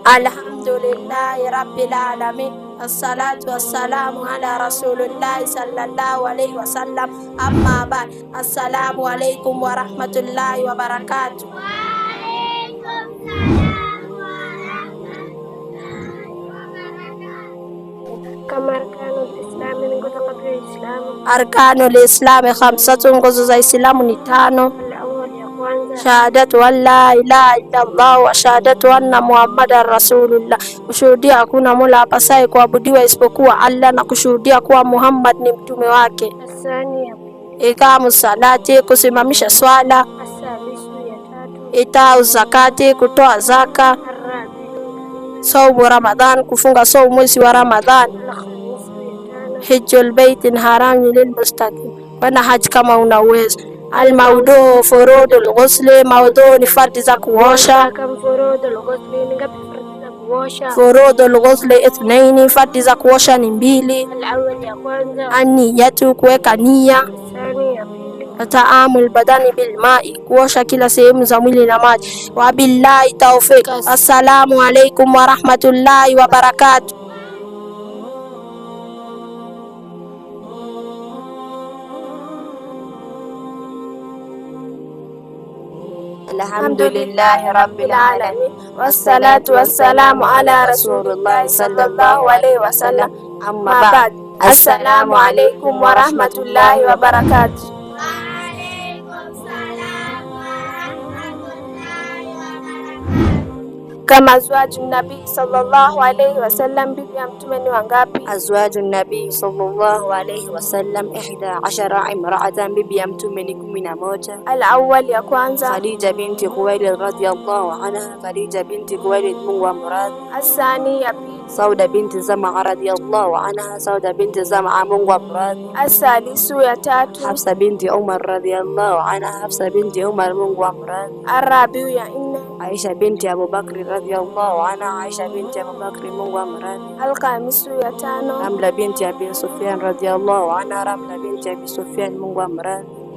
Alhamdulillahi rabbil alamin assalatu wassalamu ala rasulillahi sallallahu alaihi wasallam, amma ba'd. Assalamu alaikum warahmatullahi wabarakatuh. Arkanul islami khamsatun, nguzo za Islamu ni tano. Shahadatu an la ilaha illallah wa shahadatu anna Muhammadan rasulullah, kushuhudia hakuna mola apasaye kuabudiwa isipokuwa Allah na kushuhudia kuwa Muhammad ni mtume wake. Ikamu salati, kusimamisha swala. Itau zakati, kutoa zaka. Saumu Ramadhan, kufunga saumu mwezi wa Ramadhan. Hijjul baitin harami lilmustaqim, kwenda haji kama una uwezo. Almaudhu furudul ghusli, maudhu ni fardhi za kuosha. Furudul ghusli ithnaini, fardhi za kuosha ni mbili. Aniyatu, kuweka nia. Taamul badani bilmai, kuosha kila sehemu za mwili na maji. Wabillahi tawfiq. Assalamu alaikum warahmatullahi wabarakatuh. Alhamdulillahi rabbil alamin wassalatu wassalamu ala rasulillahi sallallahu alaihi wasallam, amma ba'd. Assalamu alaikum warahmatullahi wabarakatuh. Kama azwaju nabii sallallahu alaihi wasallam, bibi ya mtume ni wangapi? Azwaju nabii sallallahu alaihi wasallam 11 imra'atan, bibi ya mtume ni 11. Al-awwal, ya kwanza. Khadija binti Khuwailid radhiyallahu anha, Khadija binti Khuwailid, Mungu amradhi. Asani, ya pili. Sauda binti Zam'a radhiyallahu anha, Sauda binti Zam'a, Mungu amradhi. Asalisu, ya tatu. Hafsa binti Umar radhiyallahu anha, Hafsa binti Umar, Mungu amradhi. Arabiu, ya nne. Aisha binti Abu Bakri radhiyallahu anha, Aisha binti Abu Bakri, Mungu amradhi. Alkhamisu, ya tano. Ramla binti Abi Sufyan radhiyallahu anha, Ramla binti Abi Sufyan, Mungu amradhi.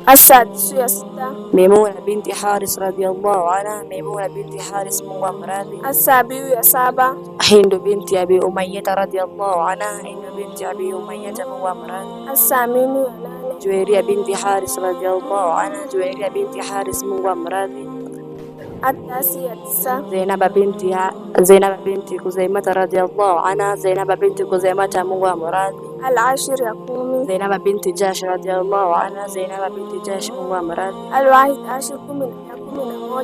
Asadisu, ya sita. Maimuna binti Haris radhiyallahu anha, Maimuna binti Haris, Mungu amradhi. Asabiu, ya saba. Hindu binti Abi Umayyah radhiyallahu anha, Hindu binti Abi Umayyah, Mungu amradhi. Asaminu, ya nane. Juwairia binti Haris radhiyallahu anha, Juwairia binti Haris, Mungu amradhi. Atasi, ya tisa. Zainab binti Khuzaimah radhiyallahu anha, Zainab binti Khuzaimah, Mungu amradhi. Alashir, ya 10. Zainab binti Jahsh radhiyallahu anha, Zainab binti Jahsh, Mungu amradhi. Alwahid ashir, 11.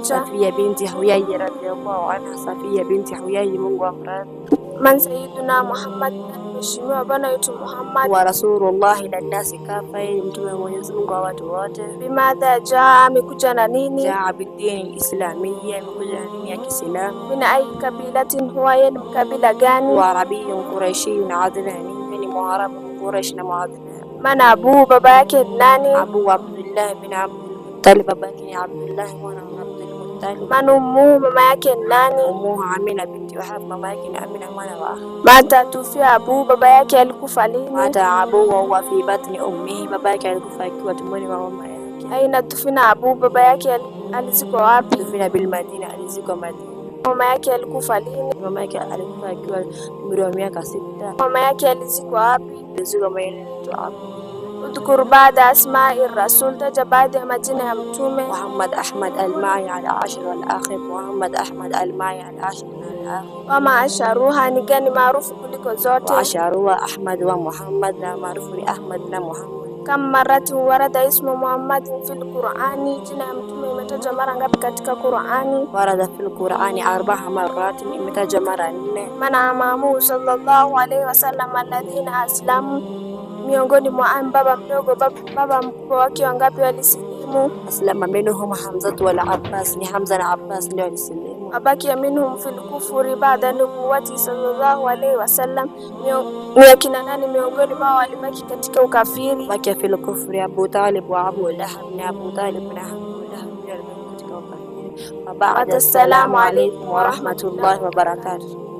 Safiya binti Huyay radhiyallahu anha, Safiya binti Huyay, Mungu amradhi. Man sayyiduna Muhammad, mheshimiwa bwana wetu Muhammad. Wa rasulullahi ila nnasi kafa, yeye mtume wa Mwenyezi Mungu wa watu wote. Bimadha jaa, amekuja na nini? Jaa bidini lislamia, amekuja na dini ya Kiislamu. Min ai kabilatin huwa, yeye ni mkabila gani? Wa arabiyun quraishiyun adnani, ni Mwarabu Quraish na Muadnani. Man abu, baba yake ni nani? Abu Abdullah bin Abdul Muttalib, baba yake ni Abdullah mwana wa Abdul Muttalib. Man ummuhu, mama yake ni nani? Ummuhu Amina binti Wahab, mama yake ni Amina mwana wa Wahab. Mata tufia abu, baba yake alikufa lini? Mata abu wa huwa fi batni ummihi, baba yake alikufa akiwa tumboni mwa mama yake. Aina tufina abu, baba yake alizikwa wapi? Tufina bil Madina, alizikwa Madina. Mama yake alikufa lini? Mama yake alikufa akiwa umri wa miaka 6. Mama yake alizikwa wapi? Alizikwa Madina. Udhkur baada asma'i rasul, taja baadhi ya majina ya mtume. Muhammad Ahmad al-Ma'i al-Ashir wal-Akhir, Muhammad Ahmad al-Ma'i al-Ashir wal-Akhir. Wama asharuha, ni gani maarufu kuliko zote? Wa asharuha Ahmad wa Muhammad, na maarufu ni Ahmad na Muhammad. Kam marati warada ismu Muhammadin fil Qur'ani, jina ya mtume imetajwa mara ngapi katika Qur'ani? Warada fil Qur'ani 4 maratin, imetajwa mara 4. Man amamu sallallahu alaihi wasallam alladhina aslamu, miongoni mwa baba mdogo baba mkubwa wake wangapi walisilimu? Aslama minhum Hamzatu wal Abbas, ni Hamza na Abbas ndio walisilimu. Wabakia minhum fil kufuri baada nubuwati sallallahu alaihi wasallam, ni akina nani miongoni mwao walibaki katika ukafiri? Bakia fil kufri Abu Talib wa Abu Lahab, ni Abu Talib na Abu Lahab ndio walibaki katika ukafiri. Wa ba'da, assalamu alaikum wa rahmatullahi wa barakatuh.